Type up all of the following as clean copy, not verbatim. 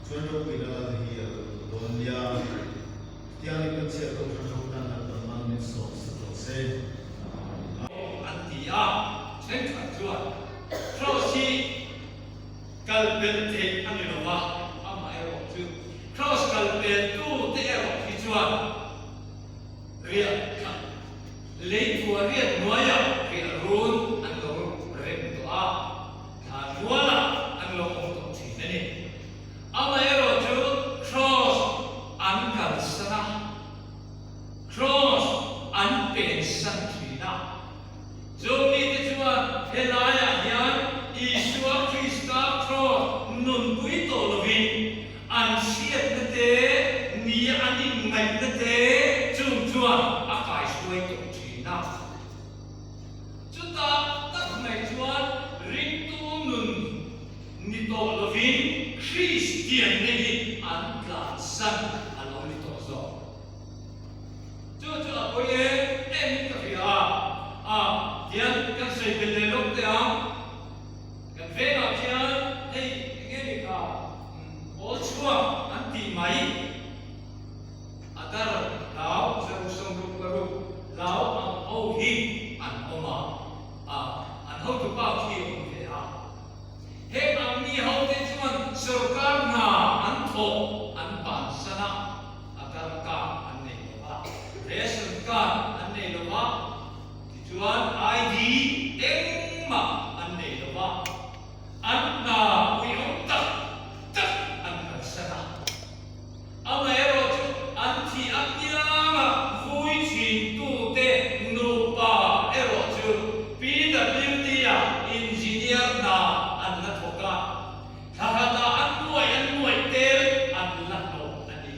Chuan ropuina lal hi a lo lut dawn nia. Tiangin kan chhiat kohhran ho tan Lalpan man min sawm sak rawh se. An ti a, thenkhat chuan Kraws hi kal pel theih a ni lo va, amaherawh chu Kraws kal pel tute erawh hi chuan riah khat lei tua riat hnuaiah riah run an lo rem tawh a, thla hlualah an lo awm tawh thin a ni. Amaherawh chu Kraws an kalsan a, Kraws an pensan thin a. Chu mite chuan helaiah hian Isua Krista Kraws nunpui tawh lovin an hriatna te, ni an inngaihna te chung chuan a kaihruai tawh thin a. Chutah tak mai chuan ringtu nun ni tawh lovin Kristianna hi an tlansan a lo ni tawh zawk. Chu chu a pawi em em in ka hria a, a tian kan sawi belh leh lawk teh ang. Kan vengah khian hei enge ni kha awl chhuak an tih mai. A dar hlau 166 hlau ang ho hi an awm a, a an hotupa khi a awm ve a. Heng ang mi hote chuan sorkar hna an thawh an bansan a, a dar card an nei lo va, ration card an nei lo va, tichuan ID engmah an nei lo va, an hna uiawm tak tak an kalsan a. Amaherawh chu an thih apianga vui thintute nupa erawh chu PWD-a engineer hna an la thawk a, thla khatah an nuaih an nuaih tel an la hlawh a ni.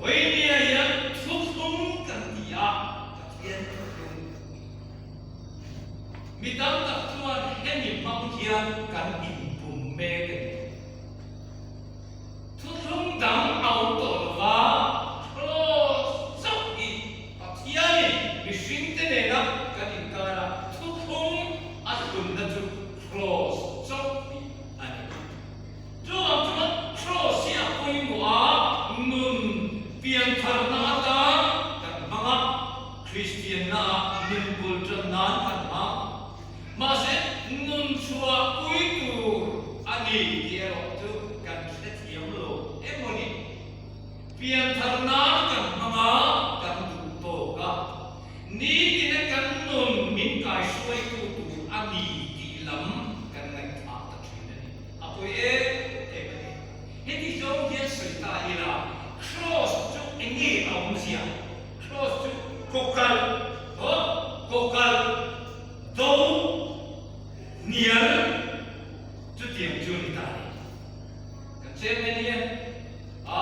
Vawinia hian thuthlung kan ti a, Pathian thuthlung. Mi tam tak chuan hemi hmang hian kan inpum mek a ni. Thuthlung dang a awm tawh lo va, Kraws chauh hi Pathianin mihringte nena kan inkara thuthlung a thlunna chu Kraws chauh hi a ni. Chuvang chuan Kraws hi a pawimawh a, nun piantharna atan kan hmang a, Kristianna-ah nun bul tan nan kan hmang. Mahse, nun chhuah pui tur a ni tih erawh chu kan hrethiam lo emaw ni. Pianthar nan kan hmang a, kan duh tawk a. Nitina kan nun min kaihruaitu tur a ni tih lam kan ngaihthah ta thin a ni. A pawi em em a ni. Heti zawng hian sawi ta ila, Kraws chu enge a awmzia? Kraws chu kawkalh, aw kawkalh. Do hnial chutiang chu ni ta ni. Kan chairman hian a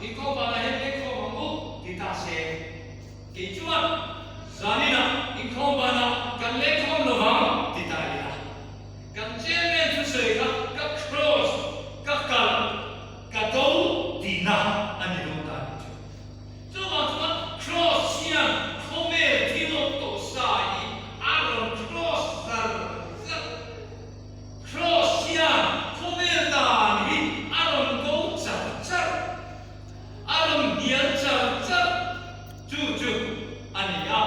inkhawm banah hian lengkhawm ang u ti ta se, kei chuan zaninah inkhawm banah kan lengkhawm lo vang ti ta ila. Kan chairman thusawi kha ka cross, ka kal, ka do tihna a ni dawn ta ni chu. Chuvang chuan Kraws hian khawvel thil awm tawh sa hi a rawn kraws zar zar. Kraws hian khawvel dan hi a rawn do char char, a rawn hnial char char. Chu chu a ni a,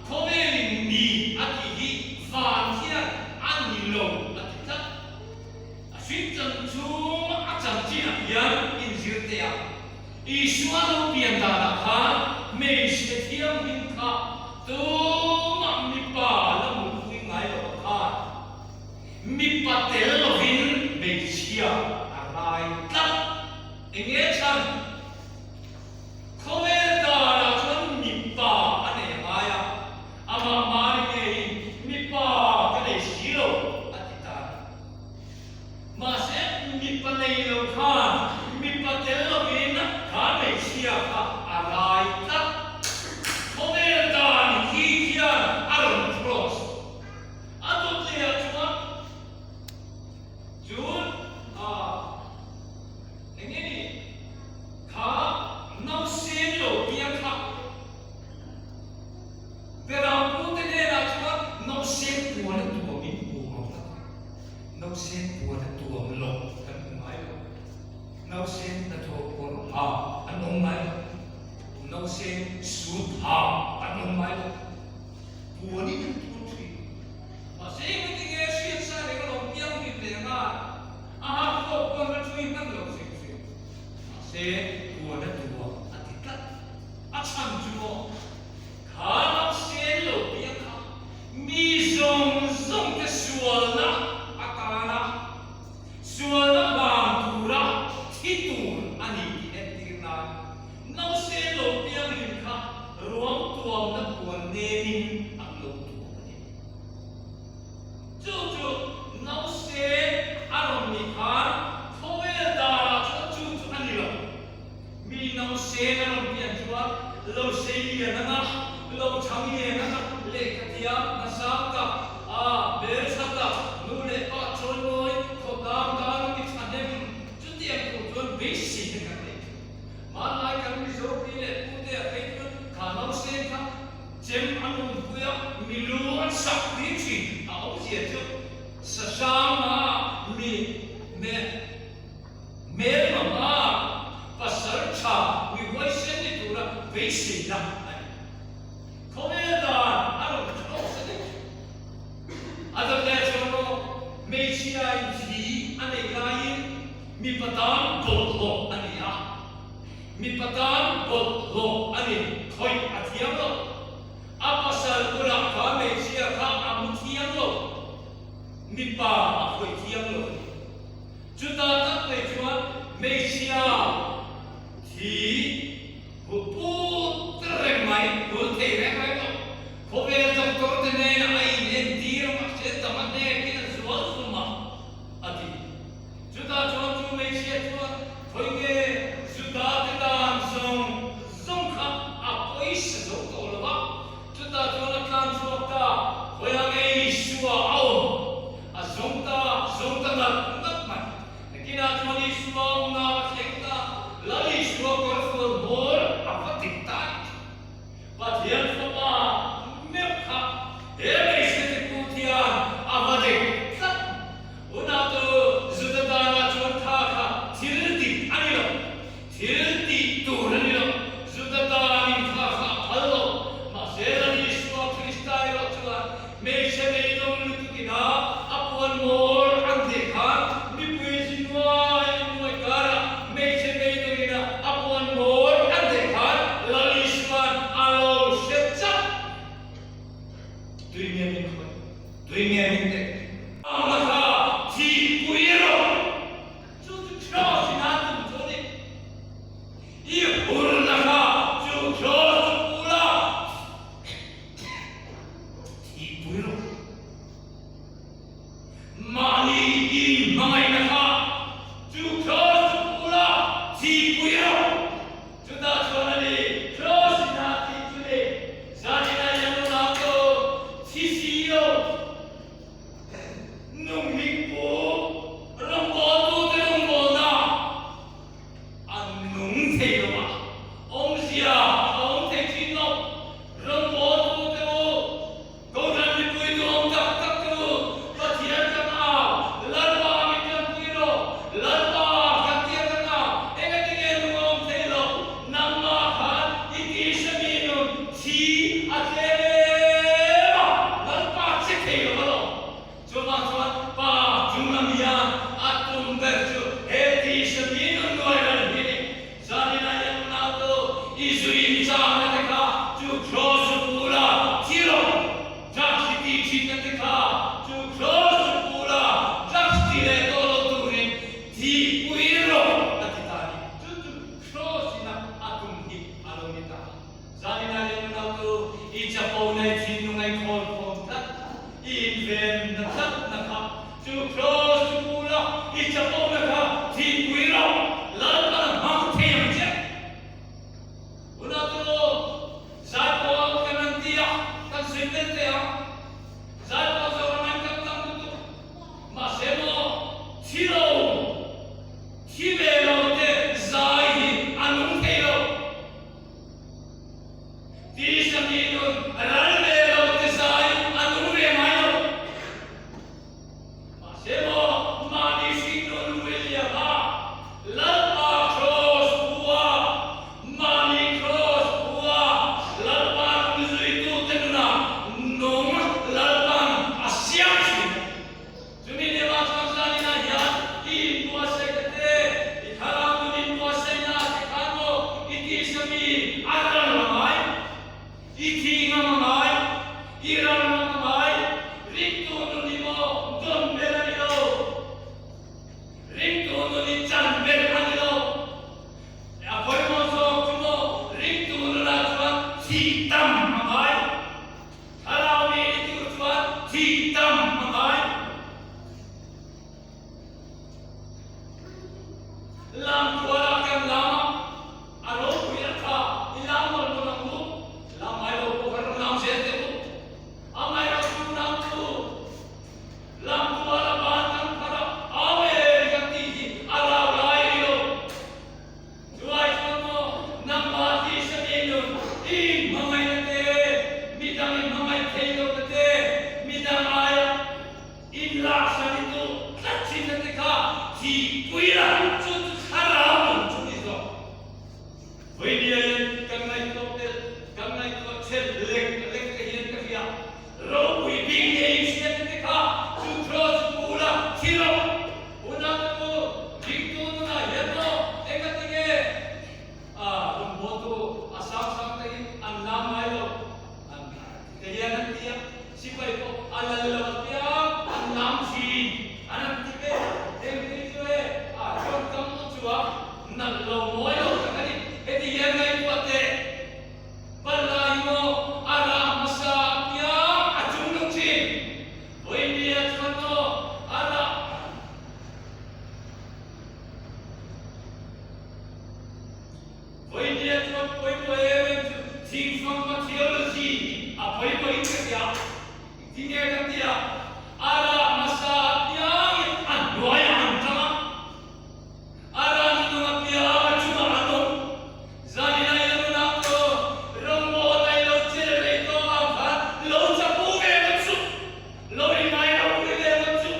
khawvelin ni a tih hi van hian a ni lo a ti tlat. A hrinchan chhung a chanchinah hian inzir teh a. Isua lo pian danah khan hmeichhe thianghlim kha tumah mipa la mutpui ngai lo ah khan mipa tel lovin hmeichhia a rai tlat. Enge chhan? Khawvel danah chuan mipa a nei a ngai a, amah Mari ngeiin mipa ka nei si lo a ti ta a ni. Mahse, mipa nei lo khan mipa tel lovin kha hmeichhia kha a rai tlat. Khawvel dan hi hian a rawn cross a dawt leh ah chuan chun a eng nge ni kha nausen lo piang kha Berampu te hnenah chuan nausen puan a tuamin pum ang tlat. Nausen puan a tuam loh kan hmu ngai lo. ha an awm ngai lo. Nausen suit ha an awm ngai lo. Puanin an tuam thin. Mahse engati nge hriatsa reng a lo piang hlim leh anga a hak pawh puan ka thui hman lo hrim hrim. Mahse puan a tuam a ti tlat. A chhan chu maw kha nausen lo piang kha mi zawng zawng te sualna atana sualna vang tura thi tur a ni tih entir nan nausen lo piang hlim kha ruang tuamna puan nemin an lo tuam a ni. Chu chu nausen a rawn nih khan khawvel darah chuan chu chu a ni lo. Mi nausen a rawn pian chuan lo sei lian anga, lo chhang lian anga lehkha thiam hmasang tak, a hmeltha tak, nu leh pa chawimawi khawtlang tan a mi thahnem chutiang tur chuan beisei te kan nei thin. Hmanlai kan Mizo pi leh pute ah phei chuan kha nausen kha chem an awmpui a, mi lu an sak tir thin. A awmzia chu sahrang a mi meh. Hmel mama pasal tha mi huaisen ni tura beiseina a ni. Khawvel dan a rawn thlawk sa deuh thin. A dawt leh chuan maw hmeichhiain thi a neih laiin mipa tan bawlhhlawh a ni a, mipa tan bawlhhlawh a ni khawih a thiam lo. A pasal bulah kha hmeichhia kha a mu thiam lo, mipa a khawih thiam lo a ni. Chutah tak mai chuan hmeichhia thi huh put reng mai, hul thei reng reng lo. Khawvel doctor te nena a inentir mahse tam a hnekin a zual hlum a, a ti. Chutah chuan chu hmeichhia chuan khawi nge Juda te dan zawng zawng kha a pawisa zo tawh lo va, chutah chuan a tlan chhuak ta, khawiah nge Isua a awm? A zawng ta, zawng ta ngat ngat mai. Nakinah chuan Isua awmna a thleng ta, Lal Isua kawrfual hmawr a va dik ta a ni thin. Pathian Fapa meuh kha he hmeichhe te kut hian a va dik tlat. Hunah chu Juda danah chuan kha kha thil dik a ni lo. nun i chan ber a ni lo. A pawimawh zawk chu maw ringtu nunah chuan thih tam a ngai. Thlarau mi ni tur chuan thih tam a ngai. Lam kualah kan lam a, a ropui a tha i lam mawlh mawlh ang u. Lam ngai lo pawh kan rawn lam zel teh u. A ngai lo chu lam chu lam kuala ban kan phar a, Amen kan tih hi a rau lai a ni lo. Chuai chuan maw nangmah tisa mi nun i hmangaihna te, midang i hmangaih thei lohna te, midang aia In laksa ni tu tlat thin na te kha thi pui la chu chu thlarau nun chu ni zawk. Vawinia hian kan ngaihtuah tel, kan ngaihtuah chel lek lek te hian ka hria. Ropui bik nge in hriat te kha chu cross pu la thi rawh. Unau te pu ringtu nunah hian maw engati nge a rawngbawltu a sang sang te hi an lam ngai lo. An te hian an ti a. Sipai pawh a lal lo apiang an lam thin an han ti ve. Heng thil chu e a chuan kam u chu a nalh lo mawi lo tak a ni. Heti hian ngaihtuah teh Palla hi maw a rah hmasa apiang a chung lo thin. Vawinia chuan maw a rah. Vawinia chuan pawimawh em em chu thingfangma theology hi a pawimawhin ka ti a, tinge ka ti a, a rah hmasa apiangin a hnuaiah an tang a, a rah nunung apiang a chungah an awm. Zanina i lo nunah pawh rawngbawl a i lo chel rei tawh ang khan lo chapo ve ngawt suh, lo ingai ropui ve ngawt suh.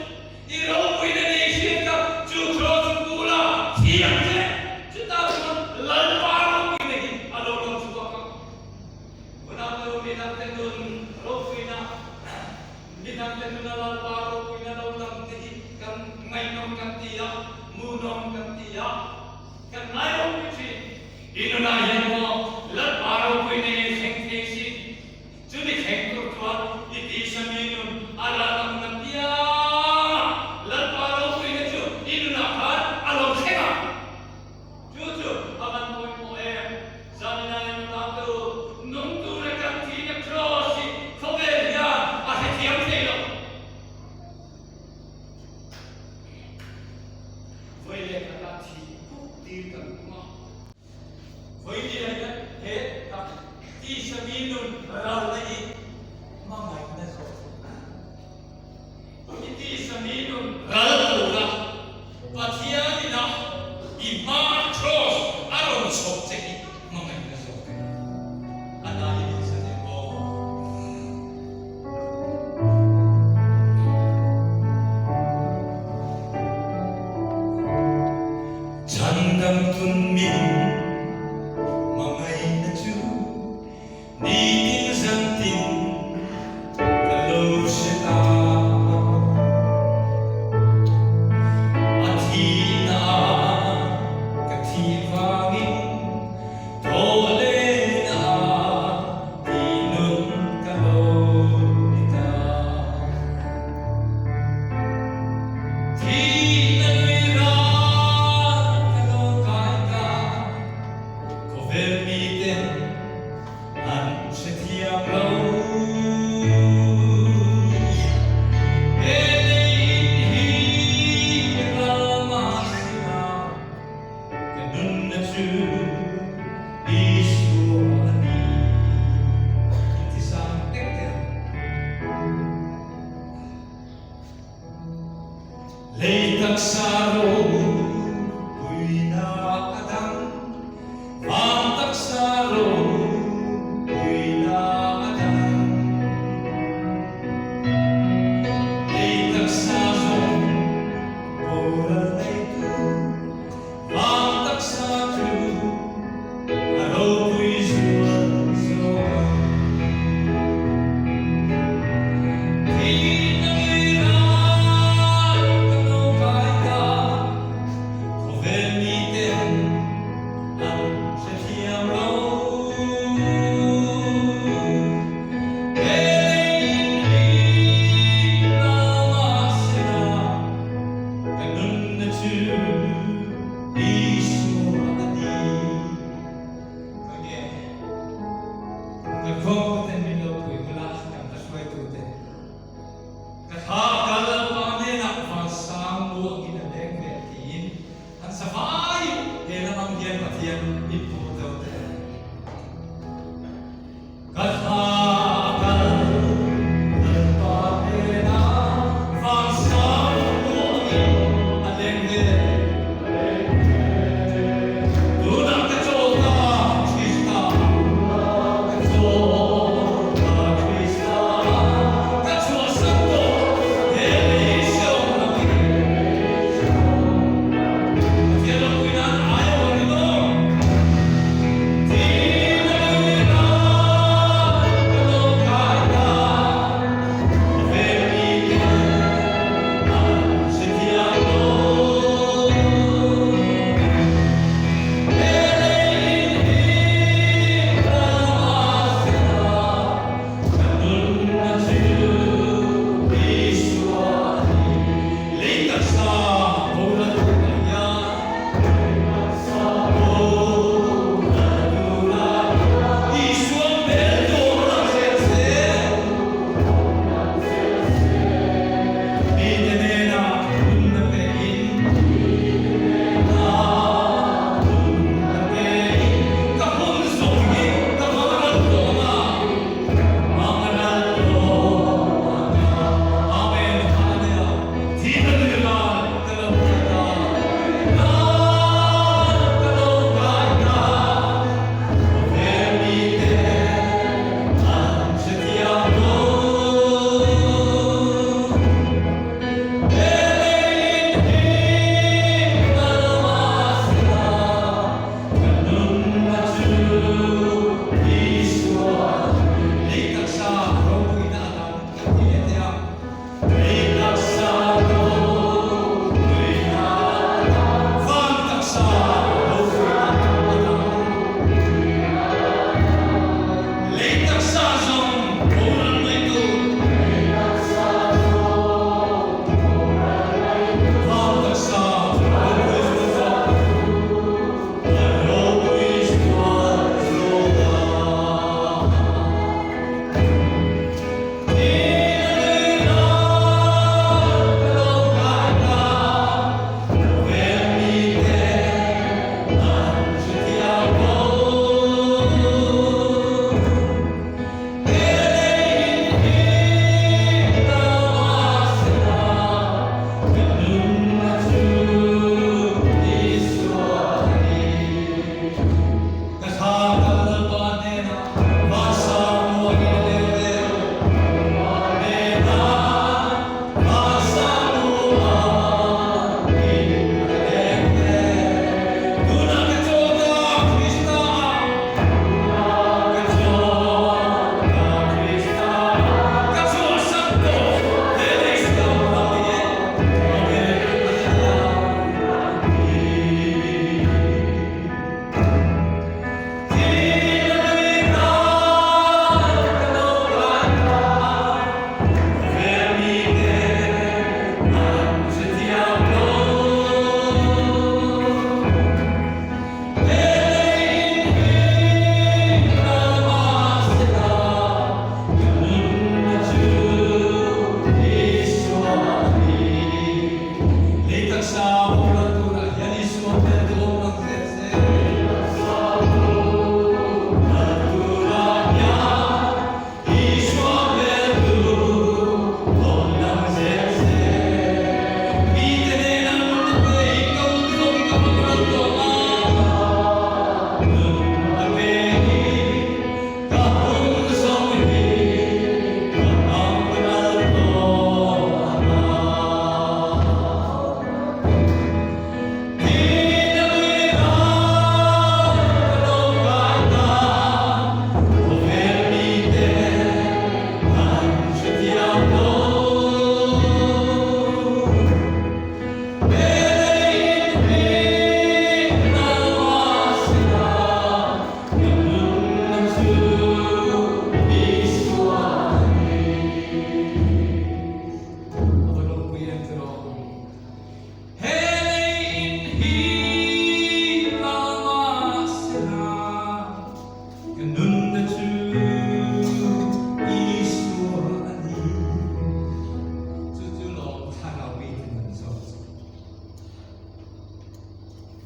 I ropuina nei hriat kha chu cross bula thiam che, chutah chuan Lalpa ropuina hi a lo lang chhuak ang. Unau nu midangte nun ropuina, midangte nuna Lalpa ropuina lo lang te hi kan ngaihnawm kan ti a, muhnawm kan ti a, kan ngai ropui thin. I nunah hian maw Lalpa ropuina hi thleng thei sin? Chumi thleng tur chuan i tisa mi nun a ral ang na piang a, Lalpa ropuina chu i nunah khan a lo thleng a. Chu chu a van pawimawh em? Zanina leh nunah te u, nung tura kan thihna Kraws hi khawvel hian a hrethiam thei lo. Vawi leh khatah thih kuk tir kan tum a. Vawinia hian he tak tisa mi nun ralna hi hmangaihna zawk a ni. I tisa mi nun ral tura Pathian ina i hma cross a rawn chhawp che hi hmangaihna zawk a ni. A nai in sa teh aw. Chhandam tun min hmangaihna chu nitin zantin ka lo hre ta. A thihna ah ka thih vangin thawhlehna ah tihnun ka lo ni ta. Thihna nui ral ka lo kai ta.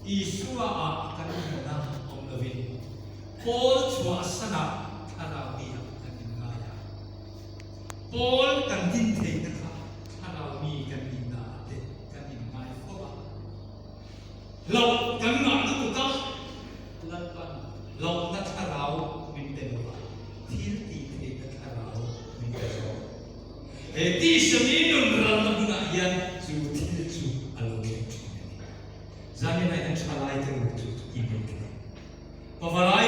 Isua ah kan inna awm lovin Pawl chhuahsanah thlarau mi ah kan inngai a. Pawl kan din theihna kha thlarau mi kan nihna ah te kan inngai fo a. Hlauh kan ngah lutuk a, Lalpan hlauhna thlarau min pe lo a, thil tih theihna thlarau min pe zawk. He tisa mi nun ralna hmunah hian chu thil chu a lo thleng thin a ni. Zaninah hian thalai te ru chu i nei thei. Pavalai.